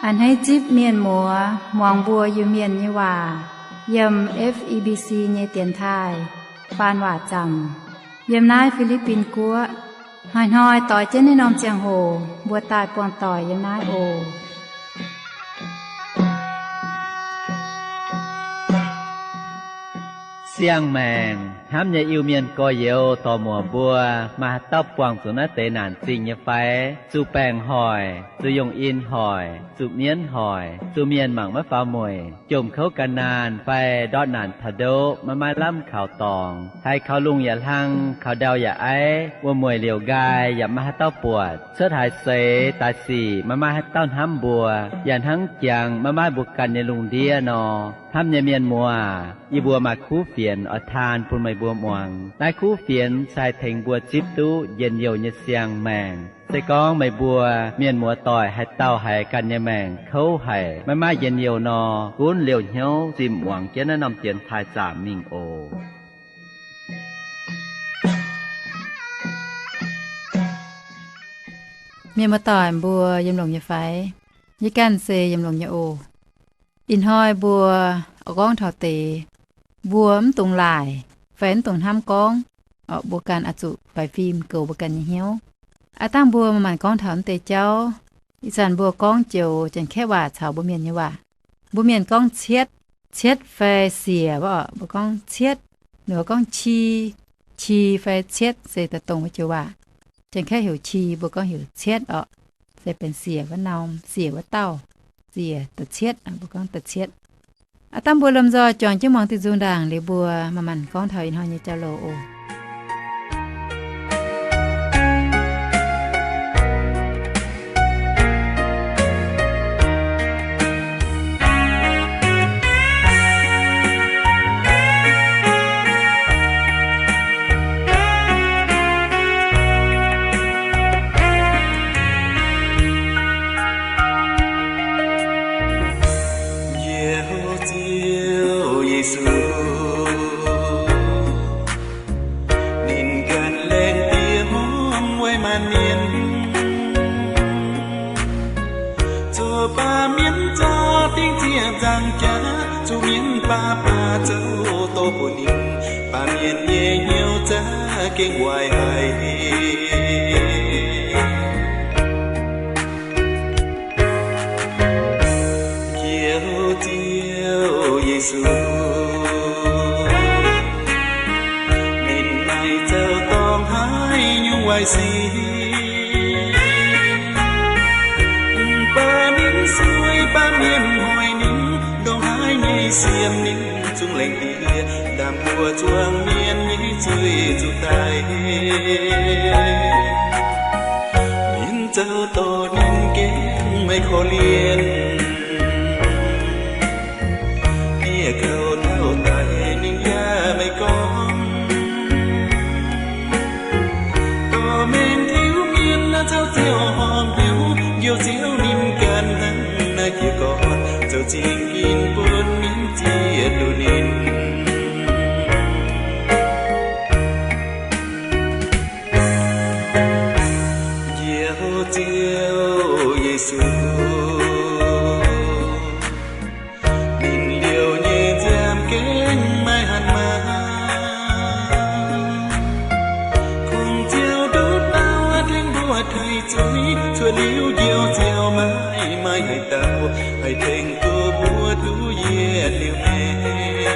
A'hneiv zipv mienh muoz muangx mbuo Iu-Mienh nyei waac yiem F E B C nyei dienx taaih faan waac zaamc yiem naaiv Fi^li^bin Guoqv. Hnoi-hnoi doix jienv naaiv norm ziangh hoc mbuo daaih buangh doic yiem naaiv oc. Siang-maengc hnamv nyei Iu-Mienh gorx-youz dorc-muoc mbuo, maaih haaix dauh buangh zuqc naaiv deix naanc zingh nyei fai? Zuqc baengc hoic, zuqc yungh in hoic, zuqc mienv hoic, zuqc mienh mangc maiv faaux mueic, jomc kouv gan naanh fai ndortv naanc taux ndoqv maiv maaih lamh kaux dorngx, haiz kaux lungh yaac hlang, kaux ndau yaac aiv, wuom-mueic liouc nqaai yaac maiv maaih haaix dauh buatc, cuotv haaix seix daaih sic maiv maaih haaix dauh hnamv mbuo, yaac hnangv jangx maiv maaih mbuo ganh nyei lungh ndiev nor. Hnamv nyei mienh muoz, yie mbuo maaih kuv fienx oix taan bun meih mbuo muangx. Naaiv kuv fienx se haih tengx mbuo zipv duqv njien-youh nyei siang-maengc. Se gorngv meih mbuo mienh muoz-doic haaix dauh haiz ganh nyei maengc kouv haic, maiv maaih njien-youh nor, gunv liouh hnyouv zimh muangx jienv naaiv norm dienx taaih zaamc mingh oc. Mienh muoz-doic mbuo yiem longx nyei fai? Yie ganh se yiem longx nyei oc. Ih hnoi mbuo oix gorngv taux deix mbuo mv dungx laaic fai mv dungx hnamv gorngv, mbuo ganh oix zuqc faix fim goux mbuo ganh nyei hnyouv. Aav dangh mbuo maaih maanc gorngv taux naaiv deix jauv. Ih zanc mbuo gorngv joux Janx-Kaeqv waac caux mbuo Mienh nyei waac. Mbuo Mienh gorngv cietv, cietv fai siec wuov, mbuo gorngv cietv, ninh mbuo gorngv qi, qi fai cietv se daaih dongh wuov joux waac. Janx-Kaeqv heuc qi, mbuo gorngv heuc cietv orqc, se benx siec wuov norm, siec wuov dauh, siec da'cietv, mbuo gorngv da'cietv. Aav dangh mbuo lomh nzoih juangc jienv muangx diuh nzung ndaangc liuz mbuo maaih maanc gorngv taux ih hnoi nyei jauv-louc oc. Njoux Ziouv Yesu, ninh ganh laengz diex hmuangv weic maanc mienh, zoux baamh mienh zorqv dingc ziec nzangc jaax, zuqc mienh baav baav zoux doz bun ninh, baamh mienh nyei hnyouv za'gengh waaic haic. Njoux Ziouv Yesu, ninh maaih zaux dorngx haic nyungc waaic sic, mv baac ninh sueih baamh mienh hoic ninh, ndongc haaix nyei siemv ninh zungv laengz diex, ndaam mbuo zuangx mienh nyei zuiz zuqc daic. Mienh zaux dorngx ninh gengh maiv korv-lienh, dieh kaux lauh daic ninh yaac maiv gorngv. Dorh mengh tiuv mienh naaiv caux ziouc horngh hnyouv, Njoux Ziouv ninh ganh hnangv naaiv jiez gorn zoux zingh ginv bun mienh zieqv duqv ninh. Njoux Ziouv Yesu, ninh liouh nyei nziaamv gengh maiv hatc maaz. Kungx Ziouv nduqc dauh tengx mbuo taaih zuiz, cuotv liuz Njoux Ziouv maiv maaih haaix dauh haih tengx duqv mbuo duqv yietc liuz nyei.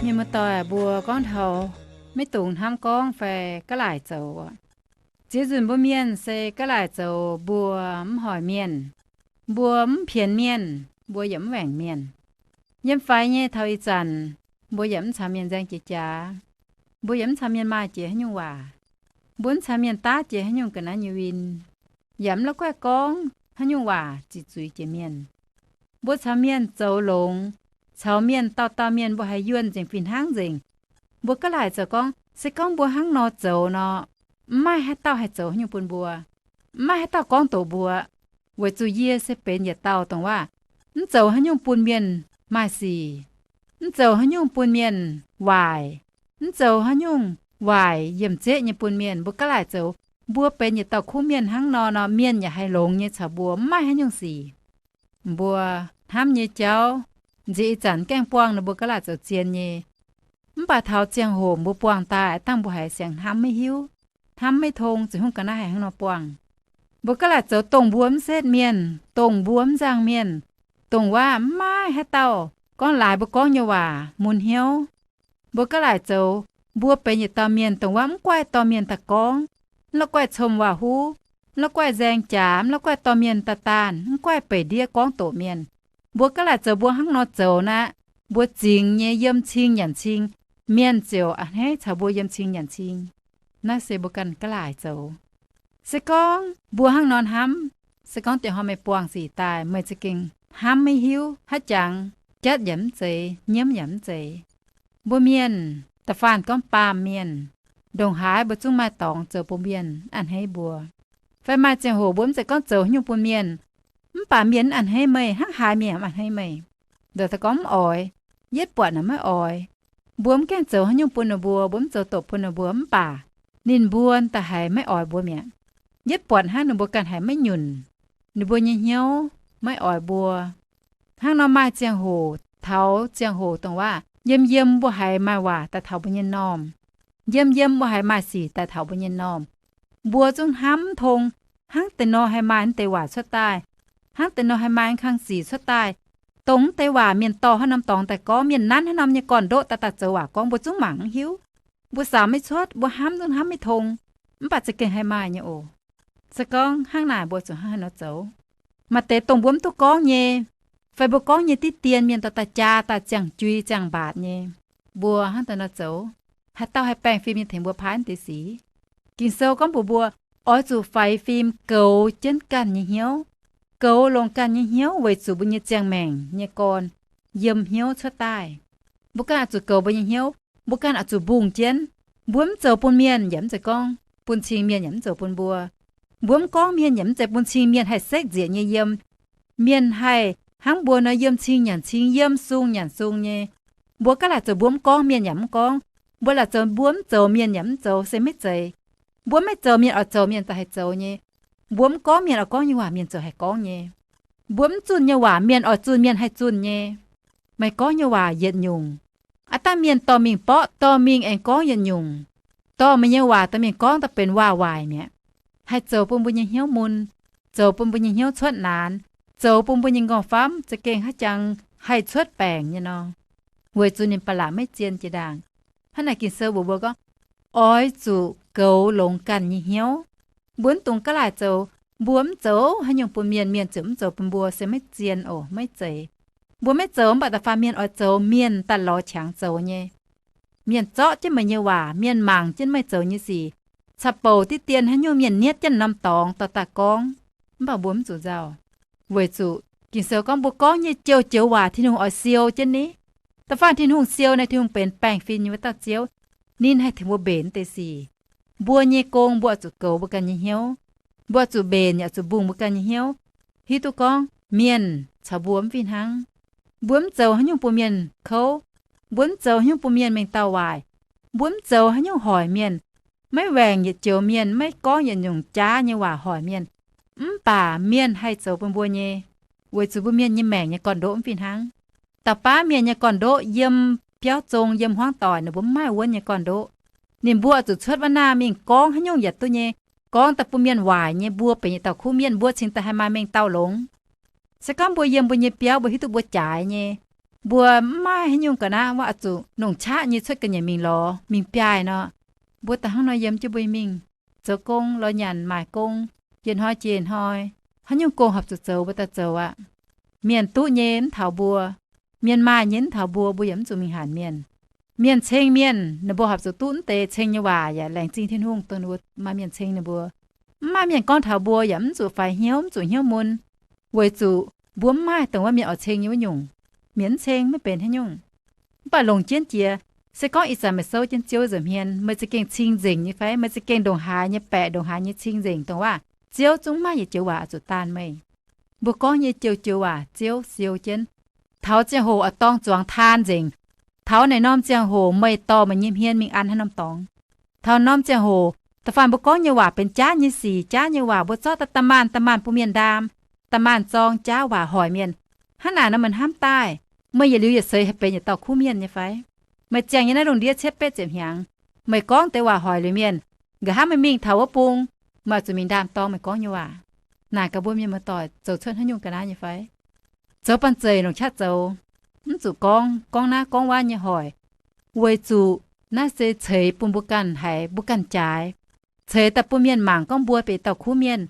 Mienh muoz-doic, mbuo gorngv taux maiv dungx hnamv gorngv fai ga'laaic zoux. Ziex nzunc mbuo mienh se ga'laaic zoux mbuo mv hoic mienh, mbuo mv pienx mienh, mbuo yaac mv waengc mienh. Yiem faix nyei taux ih zanc, mbuo yaac mv caux mienh nzaeng jiex jaax. Mbuo yaac mv caux mienh maaih jiex haaix nyungc waac. Mbuo mv caux mienh daav jiex haaix nyungc ga'naaiv nyei win, yaac mv la'guaih gorngv haaix nyungc waac ziqc zuiz jiex mienh. Mbuo caux mienh zoux longx, caux mienh dauh dauh mienh mbuo haiz yuonh nzengc, fih hnangv nzengc. Mbuo ga'laaic zoux gorngv, se gorngv mbuo hnangv nor zoux nor, mv maaih haaix dauh haih zoux haaix nyungc bun mbuo. Mv maaih haaix dauh gorngv doqc mbuo, weic zuqc yie se benx yietc dauh dongh waac mv zoux haaix nyungc bun mienh maaih sic, mv zoux haaix nyungc bun mienh waaic, mv zoux haaix nyungc waaic yiemc zeqv nyei bun mienh. Mbuo ga'laaic zoux, mbuo benx yietc dauh kuv mienh hnangv nor nor, mienh yaac haih longx nyei caux mbuo, mv maaih haaix nyungc sic. Mbuo hnamv nyei jauv, nziex ih zanc gaengh buangh ninh mbuo ga'laaic zoux zien nyei. Mv baac taux ziangh hoc mbuo buangh daaih, dangh mbuo haiz siang hnamv maiv hiuv, hnamv maiv tong, ziouc hungh ga'naaiv haiz hnangv nor buangh. Mbuo ga'laaic zoux dongh mbuo mv setv mienh, dongh mbuo mv nzangh mienh, dongh waac mv maaih haaix dauh gorngv laaix mbuo gorngv nyei waac mun hnyouv. Mbuo ga'laaic zoux, mbuo benx yietc dauh mienh dongh waac mv guaih dorh mienh daaih gorngv, mv la'guaih cong waac-huv, mv la'guaih nzaeng jaax, mv la'guaih dorh mienh daaih daanh, mv guaih beic ndiev gorngv doqc mienh. Mbuo ga'laaic zoux mbuo hnangv nor zoux naaic, mbuo zingx nyei, yiem cing nyanc cing, mienh ziouc a'hneiv caux mbuo yiem cing nyanc cing. Naaiv se mbuo ganh ga'laaic zoux. Se gorngv mbuo hnangv nor hnamv, se gorngv dieh hnoi meih buangh sic daaih, meih za'gengh hnamv maiv hiuv, haaix jangx jatv yaac mv zeiz, nyiemv yaac mv zeiz. Mbuo mienh da'faanh gorngv baamh mienh, ndongc haaix mbuo zungv maaih dorngx zoux bun mienh a'hneiv mbuo. Fai maaih ziangh hoc mbuo mv zeiz gorngv zoux haaix nyungc bun mienh, mv baac mienh a'hneiv meih, hnangv haaix mienh yaac a'hneiv meih. Ndoqc daaih gorngv mv oix, yietv buatc naaic maiv oix. Mbuo mv gaengh zoux haaix nyungc bun ninh mbuo, mbuo mv zoux doqc bun ninh mbuo, mv baac ninh mbuo da'haiz maiv oix mbuo mi'aqv. Yietv buatc hnangv ninh mbuo ganh haiz maiv nyunc, ninh mbuo nyei hnyouv maiv oix mbuo. Hnangv nor maaih ziangh hoc taux ziangh hoc dongh waac yiem yiem mbuo haiz maaih waac daaih taux mbuo nyei m'normh, yiem yiem mbuo haiz maaih sic daaih taux mbuo nyei m'normh, mbuo zungv hnamv mv tong, hnangv deix nor haih maaih naaiv deix waac cuotv daaih, hnangv deix nor haih maaih naaiv kang sic cuotv daaih. Dongh naaiv deix waac mienh dorh haaix norm dorngx daaih gorngv, mienh nanv haaix norm nyei gorn-ndoqv daaih daaih zoux waac gorngv, mbuo zungv mangc mv hiuv. Mbuo samx maiv cuotv, mbuo hnamv zungv hnamv maiv tong, mv baac za'gengh haih maaih nyei oc. Se gorngv hnangv naaic mbuo zuqc hnangv haaix nor zoux? Maaih deix dongh mbuo mv duqv gorngv nyei, fai mbuo gorngv nyei diqv dien mienh dorh daaih jaa daaih ziangh jui ziangh mbaatc nyei, mbuo hnangv daaih nor zoux, haaix dauh haih baengh fim nyei tengx mbuo paaiv naaiv deix sic? Ging-Sou gorngv mbuox mbuo, oix zuqc faix fim goux jienv ganh nyei hnyouv, goux longx ganh nyei hnyouv weic zuqc mbuo nyei ziangh maengc nyei gorn yiem hnyouv cuotv daaih. Mbuo ganh oix zuqc goux mbuo nyei hnyouv, mbuo ganh oix zuqc mbungh jienv. Mbuo mv zoux bun mienh yaac mv zeiz gorngv bun cing mienh yaac mv zoux bun mbuo. Mbuo mv gorngv mienh yaac mv zeiz bun cing mienh haih sekv nzieqc nyei yiem. Mienh haih hnangv mbuo nor yiem cing nyanc cing, yiem sung nyanc sung nyei. Mbuo gaav laaic zoux mbuo mv gorngv mienh yaac mv gorngv, mbuo laaic zoux mbuo mv zoux mienh yaac mv zoux se maiv zeiz. Mbuo maiv zoux mienh oix zoux mienh daaih haih zoux nyei. Mbuo mv gorngv mienh oix gorngv nyei waac mienh ziouc haih gorngv nyei. Mbuo mv zunh nyei waac mienh oix zunh mienh haih zunh nyei. Meih gorngv nyei waac yietc nyungc, aav dangh mienh dorh mingh borqv, dorh mingh aengx gorngv yietc nyungc. Dorh meih nyei waac dorh mingh gorngv daaih benx waac-waaic mi'aqv. Haih zoux bun mbuo nyei hnyouv mun, zoux bun mbuo nyei hnyouv cuotv naanx, zoux bun mbuo nyei nqorngv-famv za'gengh haaix jangx haih cuotv baengc nyei nor. Weic zuqc ninh ba'laqc maiv zien jiex ndaangc. Hnangv naaic Ging-Sou mbuox mbuo gorngv, oix zuqc goux longx ganh nyei hnyouv. Mbuo mv dungx gaav laaic zoux, mbuo mv zoux haaix nyungc bun mienh, mienh ziouc mv zoux bun mbuo se maiv zien oc, maiv zeiz. Mbuo maiv zoux mv baac da'faanh mienh oix zoux, mienh daaih lorz qangx zoux nyei. Mienh zorqv jienv meih nyei waac, mienh mangc jienv meih zoux nyei sic, caux bouc diqv dien haaix nyungc mienh nietv jienv norm dorngx dorh daaih gorngv, mv baac mbuo mv zuqc nzauh. Weic zuqc Ging-Sou gorngv mbuo gorngv nyei joux-joux waac Tin-Hungh oix siou jienv ni. Da'faanh Tin-Hungh siou naaic, Tin-Hungh benx baengh fim nyei wuov dauh Ziouv, ninh haih tengx mbuo mbenc deix sic. Mbuo nyei gong mbuo oix zuqc goux mbuo ganh nyei hnyouv. Mbuo oix zuqc mbenc yaac zuqc mbungh mbuo ganh nyei hnyouv, hiuv duqv gorngv mienh caux mbuo mv fih hnangv. Mbuo mv zoux haaix nyungc bun mienh kouv. Mbuo mv zoux haaix nyungc bun mienh mengh dauh waaic. Mbuo mv zoux haaix nyungc hoic mienh, maiv waengc yietc joux mienh, maiv gorngv yietc nyungc jaav nyei waac hoic mienh. Mv baac mienh haih zoux bun mbuo nyei, weic zuqc mbuo mienh nyei maengc nyei gorn-ndoqv mv fih hnangv. Dauh baav mienh nyei gorn-ndoqv yiem biauv zong, yiem hmuangv doic ninh mbuo mv maaih wuonv nyei gorn-ndoqv. Ninh mbuo zuqc cuotv wuov naah mingh gorngv haaix nyungc yaac duqv nyei, gorngv daaih bun mienh waaic nyei, mbuo benx yietc dauh kuv mienh mbuo cingx daaih haih maaih mengh dauh longx. Se gorngv mbuo yiem mbuo nyei biauv mbuo hiuv duqv mbuo jaaix nyei, Mbuo mv maaih haaix nyungc ga'naaiv wuov oix zuqc longc qaqv nyei cuotv ga'nyiec mingh lorz mingh biaaih nor. Mbuo da'hnangv nor yiem jienv mbuo mingh zoux gong lorz nyanc maaic gong, yietc hnoi jiex hnoi. Haaix nyungc gong horpc zuqc zoux mbuo daaih zoux aqv. Mienh duqv nyei mv taux mbuo, mienh maaih nyei mv taux mbuo, mbuo yaac mv zuqc mingh hanc mienh. Mienh ceng mienh, ninh mbuo horpc zuqc duqv mv deix ceng nyei waac yaac laengz zingh Tin-Hungh dongh ninh mbuo maaih mienh ceng ninh mbuo. Mv maaih mienh gorngv taux mbuo yaac mv zuqc faix hnyouv, mv zuqc hnyouv mun, weic zuqc mbuo mv maaih dongh wuov mienh oix ceng nyei wuov nyungc. Mienh mv ceng maiv benx haaix nyungc. Mv baac longc jienv jiex, se gorngv ih zanc meih souv jienv Ziouv nza'hmien, meih za'gengh cing nzengc nyei fai? Meih za'gengh ndongc haaix nyei baeqc, ndongc haaix nyei cing nzengc dongh waac Ziouv zungv maiv yietc joux waac oix zuqc daanh meih. Mbuo gorngv nyei joux-joux waac Ziouv siou jienv. Taux ziangh hoc oix dorng zuangx taan nzengc. Taux naaic norm ziangh hoc meih dorh meih nyei hmien mingh an haaix norm dorngx. Taux norm ziangh hoc, da'faanh mbuo gorngv nyei waac benx jaav nyei sic, jaav nyei waac mbuo zorqv daaih da'maanh da'maanh bun mienh ndaam, da'maanh zorng jaav waac hoic mienh. Hnangv naaic nor meih hnamv daaih, meih yietc liuz yietc seix haih benx yietc dauh kuv mienh nyei fai? Meih ziangh nyei naaiv lungh ndiev cietv betv ziepc hnyangx, meih gorngv deix waac hoic liuz mienh, nqa'haav meih mingh taux wuov bung, meih oix zuqc mingh ndaam-dorng meih gorngv nyei waac. Naaic gaax mbuo mienh muoz-doic, zoux cuotv haaix nyungc ga'naaiv nyei fai? Zoux banh zeic longc qaqv zoux, mv zuqc gorngv, gorngv naaiv gorngv wuov nyei hoic, weic zuqc naaiv se ceix bun mbuo ganh haiz mbuo ganh jaaix. Ceix daaih bun mienh mangc gorngv mbuo benx dauh kuv mienh,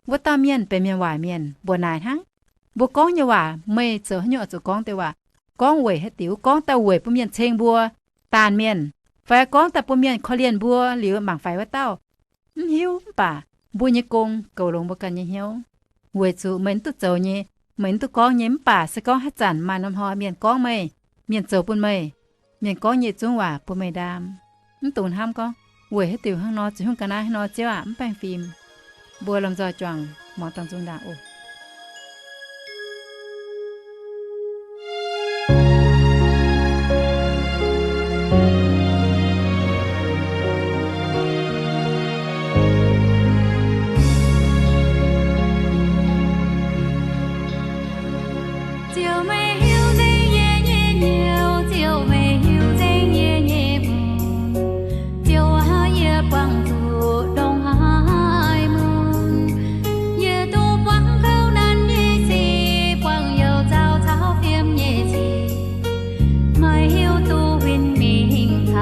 wuov dauh mienh benx mienh waaic mienh mbuoqc naaic hnangv. Mbuo gorngv nyei waac, meih zoux haaix nyungc oix zuqc gorngv deix waac, gorngv weic haaix diuc, gorngv daaih weic bun mienh ceng mbuo, daanh mienh, fai gorngv daaih bun mienh korv-lienh mbuo liuz mangc faix wuov dauh, mv hiuv. Mv baac mbuo nyei gong goux longx mbuo ganh nyei hnyouv. Weic zuqc meih mv duqv zoux nyei, meih mv duqv gorngv nyei, mv baac se gorngv haaix zanc maaih norm hnoi mienh gorngv meih, mienh zoux bun meih, mienh gorngv nyei zungv waac bun meih ndaam, mv dungx hnamv gorngv, weic haaix diuc hnangv nor, zuqc hnyouv ga'naaiv hnangv nor, Ziouv aah, mv baengh fim. Mbuo lomh nzoih juangc muangx dangh nzung ndaangc oc. Ziouv meih hiuv nzengc yie nyei hnyouv, Ziouv meih hiuv nzengc yie nyei mbuox. Ziouv aah, yie buangh zuqc ndongc haaix mun? Yie duqv buangh kouv nanv nyei sic, buangh youh zaux caux fiem nyei sic. Meih hiuv duqv huin mingh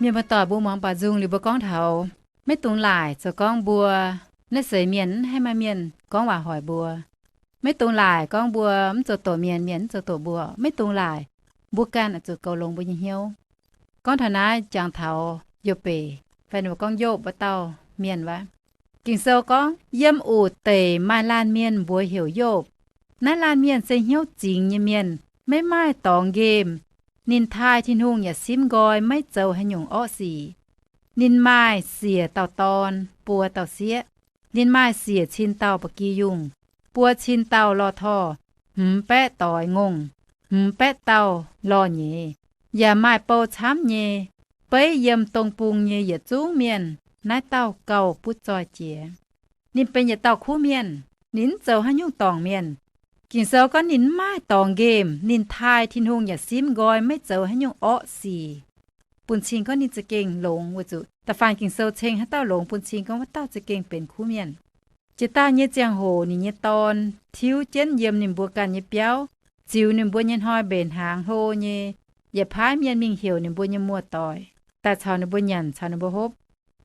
Mienh muoz-doic, mbuo muangx baac nzung liuz mbuo gorngv taux, maiv dungx laaic zoux gorngv mbuo naaiv seix mienh mv haih maaih mienh gorngv waac hoic mbuo. Maiv dungx laaic gorngv mbuo mv zoux doqc mienh, mienh mv zoux doqc mbuo. Maiv dungx laaic. Mbuo ganh oix zuqc goux longx mbuo nyei hnyouv. Gorngv taux naaiv jangx taux Yo^beic, fai ninh mbuo gorngv Yopv wuov dauh mienh wuov. Ging-Sou gorngv, yiem uc deic maaih laanh mienh mbuox heuc Yopv. Naaiv laanh mienh se hnyouv zingx nyei mienh, maiv maaih dorngx nqemh. Ninh taaih Tin-Hungh yaac simv nqoi maiv zoux haaix nyungc orqv sic. Ninh maaih siec dauh dorn, buo dauh sieqv. Ninh maaih siec cin dauh ba'gi yungh, buo cin dauh lorh torh, hmz baeqv doix ngongh, hmz baeqv dauh lorh nyeiz, yaac maaih bou camv nyei. Beiv yiem dong bung nyei yietc zungv mienh, naaiv dauh gauh butv zoih jiex. Ninh benx yietc dauh kuv mienh, ninh mv zoux haaix nyungc dorngc mienh. Ging-Sou gorngv ninh mv maaih dorngx nqemh, ninh taaih Tin-Hungh yaac simv nqoi maiv zoux haaix nyungc orqv sic. Bun cing gorngv ninh za'gengh longx weic zuqc da'faanh Ging-Sou ceng haaix dauh longx bun cing gorngv wuov dauh za'gengh benx kuv mienh. Jiex daaih nyei ziangh hoc ninh nyei dorn tiuv jienv yiem ninh mbuo ganh nyei biauv, ziux ninh mbuo nyei hnoi mbenc hnaangx hlo nyei, yietc paaiv mienh mingh heuc ninh mbuo nyei muoz-doic daaih caux ninh mbuo nyanc caux ninh mbuo hopv.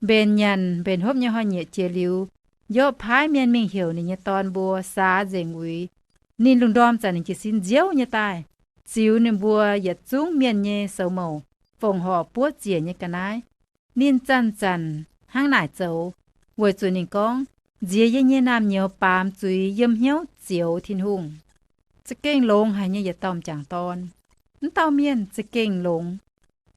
Mbenc nyanc mbenc hopv nyei hnoi-nyieqc jiex liuz, Yopv paaiv mienh mingh heuc ninh nyei dorn mbuo saax nzengc uix. Ninh lungh ndorm zanc ninh jiez sin nziouv nyei daaih, ziux ninh mbuo yietc zungv mienh nyei soux mouc, fongc horc buov ziec nyei ga'naaiv. Ninh zanc-zanc hnangv naaic zoux, weic zuqc ninh gorngv, nziex yie nyei naamh nyouz baamz zuiz yiem hnyouv zioux Tin-Hungh. Za'gengh longx haic nyei yietc dauh m'jangc dorn. Mv dauh mienh za'gengh longx.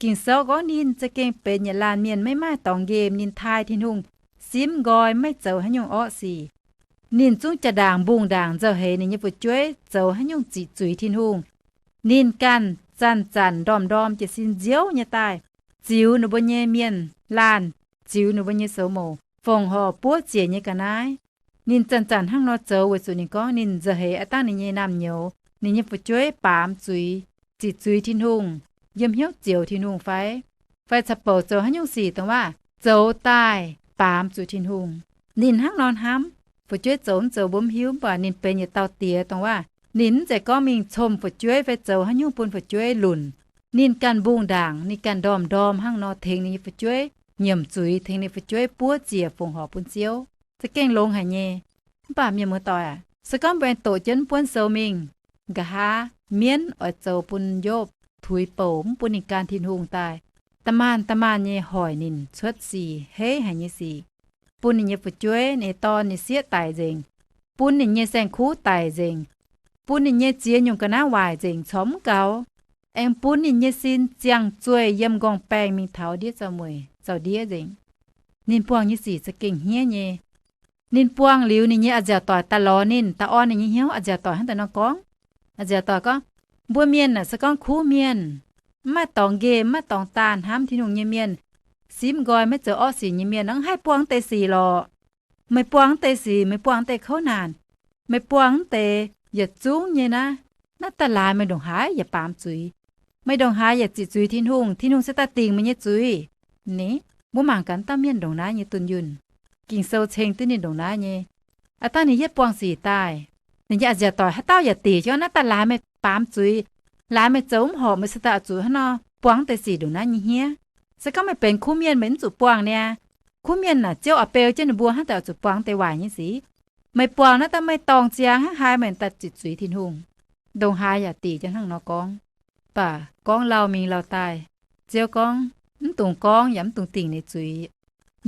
Ging-Sou gorngv ninh za'gengh benx yietc laanh mienh maiv maaih dorngx nqemh, ninh taaih Tin-Hungh simv nqoi maiv zoux haaix nyungc orqv sic. Ninh zungv jaa-ndaangc mbungh ndaangc nzauh heix ninh nyei fu'jueiv zoux haaix nyungc ziqc zuiz Tin-Hungh. Ninh ganh zanc-zanc ndorm-ndorm jiez sin nziouv nyei daaih, ziux ninh mbuo nyei mienh laanh, ziux ninh mbuo nyei soux mouc, fongc horc buov ziec nyei ga'naaiv. Ninh zanc-zanc hnangv nor zoux weic zuqc ninh gorngv ninh nzauh heix aav dangh ninh nyei naamh nyouz, ninh nyei fu'jueiv baamz zuiz, ziqc zuiz Tin-Hungh, yiem hnyouv zioux Tin-Hungh fai, fai caux bouc zoux haaix nyungc sic dongh waac zoux daaih baamz zuqc Tin-Hungh. Ninh hnangv nor hnamv, fu'jueiv zoux mv zoux mbuo mv hiuv, mv baac ninh benx yietc dauh diex dongh waac ninh mv zeiz gorngv mingh comh fu'jueiv fai zoux haaix nyungc bun fu'jueiv lunc. Ninh ganh mbungh ndaangc, ninh ganh ndorm-ndorm hnangv nor tengx ninh nyei fu'jueiv nyiemc zuiz, tengx ninh fu'jueiv buov ziec fongc horc bun Ziouv. Za'gengh longx haic nyei. Mv baac mienh muoz-doic aac, se gorngv mbuo aengx doqc jienv buonv sou mingh, nqa'haav mienv oix zoux bun Yopv tuix bouc, mv bun ninh gan Tin-Hungh daaih, da'maanc da'maanc nyei hoic ninh cuotv sic heiv haic nyei sic, bun ninh nyei fu'jueiv, ninh nyei dorn, ninh sieqv daic nzengc, bun ninh nyei saeng-kuv daic nzengc, bun ninh nyei ziex nyungc ga'naaiv waaic nzengc corc mv gaux, aengx bun ninh nyei sin ziangh zueih yiem m'nqorngv-baengh mingh taux ndiev zaux-mueic zaux-ndiev nzengc. Ninh buangh nyei sic za'gengh hniev nyei. Ninh buangh liuz, ninh nyei a'nziaauc doic daaih lorz ninh, daaih orn ninh nyei hnyouv. A'nziaauc doic hnangv daaih nor gorngv, a'nziaauc doic gorngv, mbuo mienh aah, se gorngv kuv mienh, mv maaih dorngx nqemh, mv maaih dorngx daanh hnamv Tin-Hungh nyei mienh, simv nqoi maiv zoux orqv sic nyei mienh, mv haih buangh deix sic lorqc. Meih buangh mv deix sic, meih buangh mv deix kouv naanc, meih buangh mv deix yietc zungv nyei naaiv, naaiv daaih laaix meih ndongc haaix yaac baamz zuiz. Meih ndongc haaix yaac ziqc zuiz Tin-Hungh, Tin-Hungh se daaih dingc meih nyei zuiz. Ni, mbuo mangc gaax dauh mienh ndongc naaiv nyei dunh yunh. Ging-Sou ceng duqv ninh ndongc naaiv nyei. Aav dangh ninh yietv buangh sic daaih, ninh nyei a'nziaauc doic haaix dauh yaac dic jienv, naaiv daaih laaix meih baamz zuiz, laaix meih zoux mv horpc, meih se daaih oix zuqc hnangv nor buangh mv deix sic ndongc naaiv nyei hniev. Se gorngv meih benx kuv mienh, meih mv zuqc buangh niaa. Kuv mienh aah, Ziouv oix beu jienv ninh mbuo hnangv daaih oix zuqc buangh deix waaic nyei sic. Meih buangh naaiv daaih meih dorngh ziangx hnangv haaix, meih daaih ziqc zuiz Tin-Hungh. Ndongc haaix yaac dic jienv hnangv nor gorngv. Baac gorngv lauh mingh lauh daaih, Ziouv gorngv, mv dungx gorngv yaac mv dungx dingc ninh zuiz.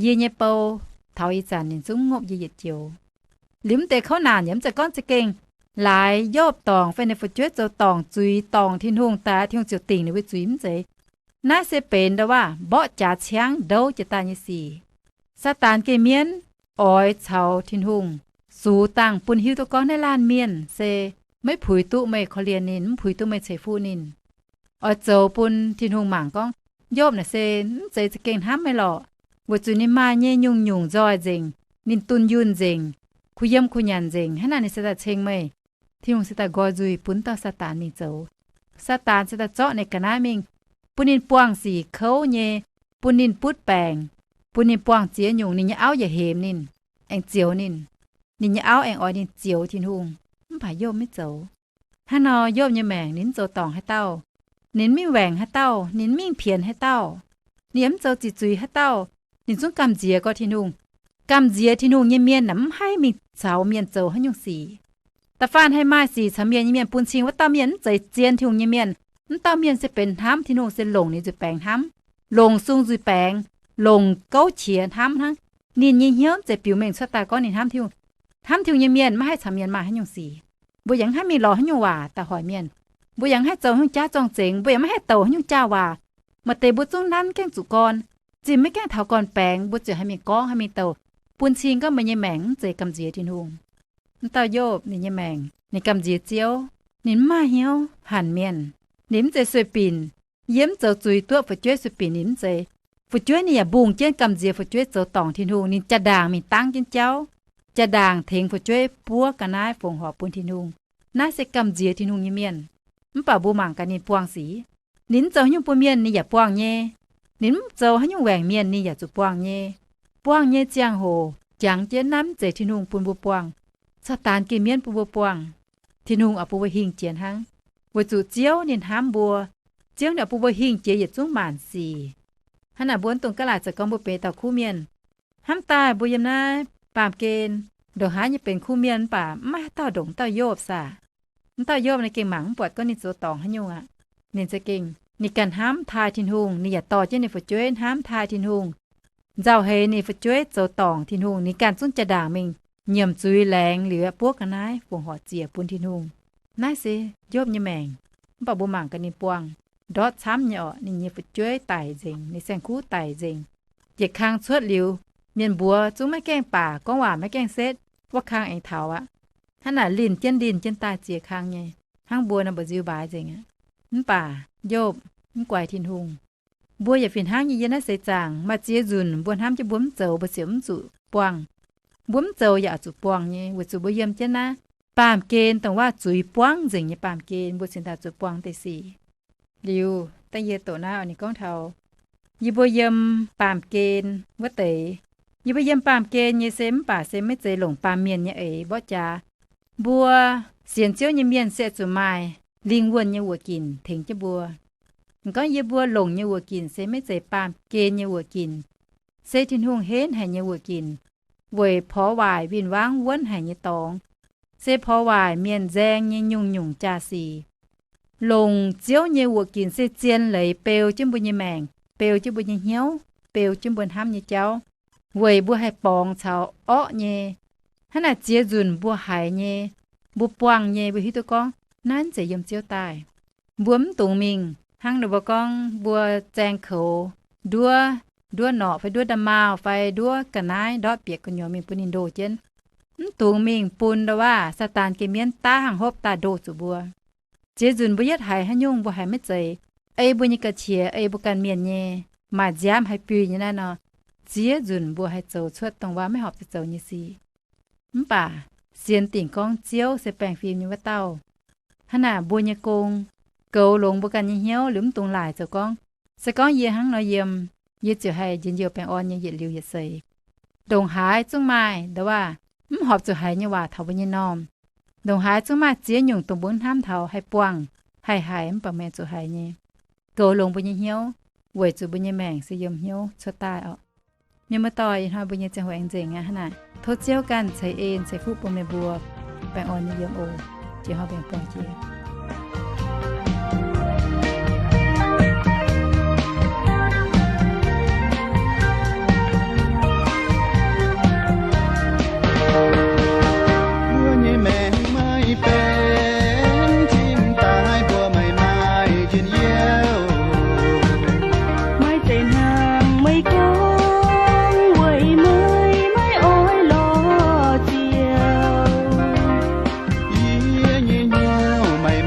Yie nyei bou, taux ih zanc ninh zungv ngopv yie yietc joux. Liuz mv deix kouv naanc yaac mv zeiz gorngv za'gengh laaix Yopv dorngc fai ninh fu'jueiv zoux dorngc zuiz, dorngc Tin-Hungh daaih Tin-Hungh ziouc dingc ninh mbuo zuiz, mv zeiz. Naaiv se benx ndau waac mborqv jaax ciangv ndouv jiex daaih nyei sic. Saadaan geh mienv oix caux Tin-Hungh sux dangh bun hiuv duqv gorngv naaiv laanh mienh se maiv puix duqv meih korv-lienh ninh, mv puix duqv meih ceix fuqv ninh. Oix zoux bun Tin-Hungh mangc gorngv, Yopv naaic se mv zeiz za'gengh hnamv meih lorqc, weic zuqc ninh maaih nyei nyungc-nyungc nzoih nzengc, ninh dunh yunh nzengc, kuh yiem kuh nyanc nzengc, hnangv naaic ninh se daaih ceng meih. Tin-Hungh se daaih nqoi nzuih bun dauh Saadaan mingh zoux. Saadaan se daaih zorqv ninh ga'naaiv mingh, bun ninh buangh sic kouv nyei, bun ninh butv baengc, bun ninh buangh ziex nyungc, ninh nyei auv yaac hemx ninh, aengx zioux ninh. Ninh nyei auv aengx oix ninh zioux Tin-Hungh, mv baac Yopv maiv zoux. Hnangv nor Yopv nyei maengc ninh mv zoux dorngc haaix dauh, ninh mingh waengc haaix dauh, ninh mingh pienx haaix dauh, Ninh mv zoux ziqc zuiz haaix dauh, ninh zungv gamh nziex gorx Tin-Hungh. Gamh nziex Tin-Hungh nyei mienh naaic mv haih mingh caux mienh zoux haaix nyungc sic. Da'faanh haih maaih sic caux mienh nyei mienh bun cing wuov dauh mienh mv zeiz zien Tin-Hungh nyei mienh. Wuov dauh mienh se benx hnamv Tin-Hungh, se longc ninh nzuih baengx hnamv, longc sung nzuih baengx, longc gouv qiex hnamv hnangv. Ninh nyei hnyouv mv zeiz biux mengh cuotv daaih gorngv ninh hnamv Tin-Hungh. Hnamv Tin-Hungh nyei mienh maiv haih caux mienh maaih haaix nyungc sic. Mbuo yaac mv haih mingh lorz haaix nyungc waac daaih hoic mienh. Mbuo yaac mv haih zoux haaix nyungc jaav zorng-zengx, mbuo yaac mv haih douc haaix nyungc jaav waac. Maaih deix mbuo zungv nanv gaengh zuqc gorn, zinh maiv gaengh taux gorn-baengx, mbuo ziouc haih mingh gorngv, haih mingh douc, bun cing gorngv mbuo nyei maengc mv zeiz gamh nziex Tin-Hungh. Wuov dauh Yopv ninh nyei maengc, ninh gamh nziex Ziouv, ninh mv maaih hnyouv hanc mienh. Ninh mv zeiz sueih binc, yiem mv zoux zuiz duqv fu'jueiv sueih binc ninh mv zeiz. Fu'jueiv ninh yaac mbungh jienv gamh nziex fu'jueiv zoux dorngc Tin-Hungh, ninh jaa-ndaangc mingh dangv jienv jauv, jaa-ndaangc tengx fu'jueiv buov ga'naaiv fongc horc bun Tin-Hungh. Naaiv se gamh nziex Tin-Hungh nyei mienh. Mv baac mbuo mangc gaax ninh buangh sic. Ninh mv zoux haaix nyungc bun mienh ninh yaac buangh nyei. Ninh mv zoux haaix nyungc waengc mienh ninh yaac zuqc buangh nyei. Buangh nyei ziangh hoc jangx jienv naaiv mv zeiz Tin-Hungh bun mbuo buangh. Saadaan geh mienv bun mbuo buangh. Tin-Hungh oix bun mbuo hingh jiex hnangv, weic zuqc Ziouv ninh hnamv mbuo. Ziouv ninh oix bun mbuo hingh jiex yietc zungv maanc sic. Hnangv naaic mbuo mv dungx ga'laaic zoux gorngv mbuo benx dauh kuv mienh. Hnamv daaih mbuo yiem naaiv baamh gen ndongc haaix nyei benx kuv mienh mv baac mv maaih haaix dauh ndongc wuov dauh Yopv saah. Wuov dauh Yopv ninh gengh mangc mv buatc gorngv ninh zoux dorngc haaix nyungc aqv. Ninh za'gengh ninh ganh hnamv taaih Tin-Hungh, ninh yaac dorh jienv ninh fu'jueiv hnamv taaih Tin-Hungh. Nzauh heix ninh fu'jueiv zoux dorngc Tin-Hungh, ninh ganh zungv jaa-ndaangc mingh nyiemc zuiz laengz liuz buov ga'naaiv fongc horc ziec bun Tin-Hungh. Naaiv se Yopv nyei maengc. Mv baac mbuo mangc gaax ninh buangh ndortv camv nyei orqc. Ninh nyei fu'jueiv daic nzengc, ninh saeng-kuv daic nzengc. Jiez kang cuotv liuz, mienh mbuox zungv maiv gaengh baac, gorngv waac maiv gaengh setv, wuov kang aengx taux aqv. Hnangv naaic linh jienv linh jienv daaih ziex kang nyei, hnangv mbuo nor mbu'nziu mbaaix nzengc aqv. Mv baac Yopv mv guaix Tin-Hungh. Mbuo yaac fih hnangv nyei. Yiem naaiv seix zaangc maaih ziex nzunc mbuo hnamv jienv mbuo mv zoux mbuo ziouc mv zuqc buangh. Mbuo mv zoux yaac oix zuqc buangh nyei, weic zuqc mbuo yiem jienv naaiv baamh gen dongh waac zuiz buangv nzengc nyei baamh gen, mbuo cingx daaih zuqc buangh deix sic. Liuz da'nyeic doqc naaiv ninh gorngv taux yie mbuo yiem baamh gen wuov deix. Yie mbuo yiem baamh gen nyei se mv baac se maiv zeiz longc baamh mienh nyei eix mborqv jaax. Mbuo sienx Ziouv nyei mienh se zuqc maaih lingh wuonh nyei wuoqc ginc tengx jienv mbuo. M'gorngv yie mbuo longc nyei wuoqc ginc se maiv zeiz baamh gen nyei wuoqc ginc, se Tin-Hungh henv haic nyei wuoqc ginc, weic porx waaic win-wangv wuonv haic nyei dorngx, se porx waaic mienh nzaeng nyei nyungc-nyungc jaa-sic. Longc Ziouv nyei wuoqc ginc se zien leiz beu jienv mbuo nyei maengc, beu jienv mbuo nyei hnyouv, beu jienv mbuo hnamv nyei jauv, weic mbuo haih borngz caux orqv nyei. Hnangv naaic ziex nzunc mbuo haiz nyei, mbuo buangh nyei, mbuo hiuv duqv gorngv naaiv zeiz yiem Ziouv daaih. Mbuo mv dungx mingh hnangv ninh mbuo gorngv mbuo zaeng koux nduov, nduov norqc fai nduov nda'maauh fai nduov ga'naaiv ndortv bieqc gu'nyuoz mingh bun ninh ndoh jienv. Mv dungx mingh bun nda'waav Saadaan geh mienv daav hnangv hopv daaih ndoh zuqc mbuo. Ziex nzunc mbuo yietv haiz haaix nyungc mbuo haiz maiv zeiz, ei mbuo nyei ga'qiex, ei mbuo ganh mienh nyei, maaih nziaamv haih biui nyei naaiv nor, ziex nzunc mbuo haih zoux cuotv dongh waac maiv horpc zuqc zoux nyei sic. Mv baac sienx dingc gorngv Ziouv se baengh fim nyei wuov dauh. Hnangv naaic mbuo nyei gong, goux longx mbuo ganh nyei hnyouv liuz mv dungx laaic zoux gorngv, se gorngv yie hnangv nor yiem, yie ziouc haih njien-youh baengh orn nyei yietc liuz yietc seix. Ndongc haaix zungv maaih nda'waav mv horpc zuqc haiz nyei waac taux mbuo nyei m'normh. Ndongc haaix zungv maaih ziex nyungc dongh mbuo hnamv taux haih buangh, haih haiz mv baac maiv zuqc haiz nyei. Goux longx mbuo nyei hnyouv, weic zuqc mbuo nyei maengc se yiem hnyouv cuotv daaih orqc. Mienh muoz-doic, ih hnoi mbuo nyei ziangh hoc aengx nzengc aqv. Hnangv naaic tov Ziouv ganh ceix en ceix fuqv bun meih mbuo baengh orn nyei yiem oc. Jiex hnoi mbuo aengx buangh jiex. Mbuo nyei maengc maiv benx tim daaih mbuo maiv maaih njien-youh. Maiv zeiz hnangv meih gorngv weic meih maiv oix lorz Ziouv. Yie nyei hnyouv maiv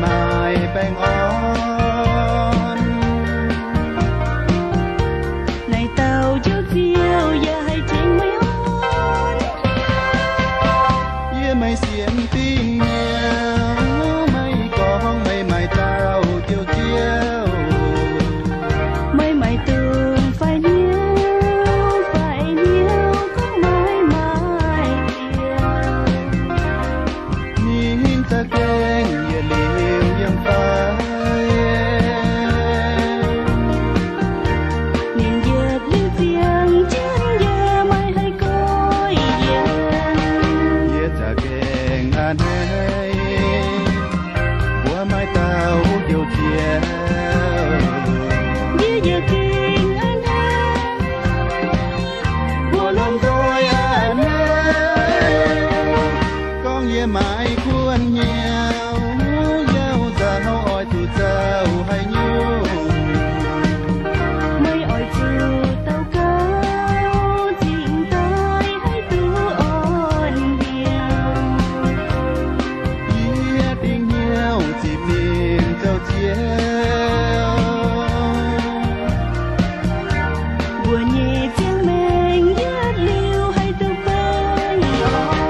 Yie yaac gengh a'hneiv mbuo lomh nzoih a'hneiv. Gorngv yie maiv kuonx hnyouv, yauv nzauh oix zuqc zoux haaix nyungc? Meih oix zuqc daux gaux cingx daaih haih duqv orn-mbiauh. Yie dingc hnyouv zipc ninh zoux Ziouv. Mbuo nyei ziangh maengc yietc liuz haih duqv beiv orn.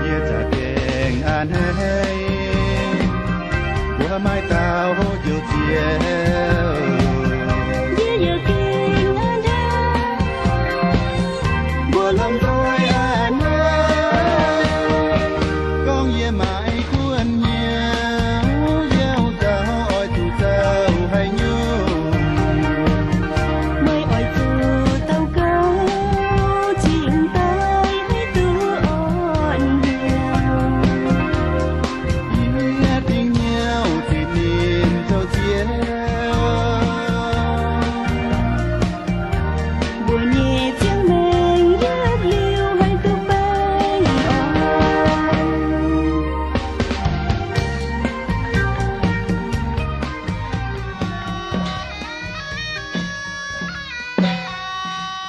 Yie za'gengh a'hneiv mbuo maaih dauh houv njoux Ziouv. Yie yaac gengh a'hneiv mbuo lomh nzoih a'hneiv. Gorngv yie maiv kuonx hnyouv, yauv nzauh oix zuqc zoux haaix nyungc? Meih oix zuqc daux gaux cingx daaih haih duqv orn-mbiauh. Yie dingc hnyouv zipc ninh zoux Ziouv. Mbuo nyei ziangh maengc yietc liuz haih duqv beiv orn.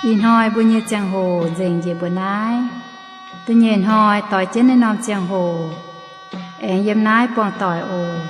Ih hnoi mbuo nyei ziangh hoc nzengc njiec mbuo naaiv. Da'nyeic hnoi doix jienv naaiv norm ziangh hoc aengx yiem naaiv buangh doic oc.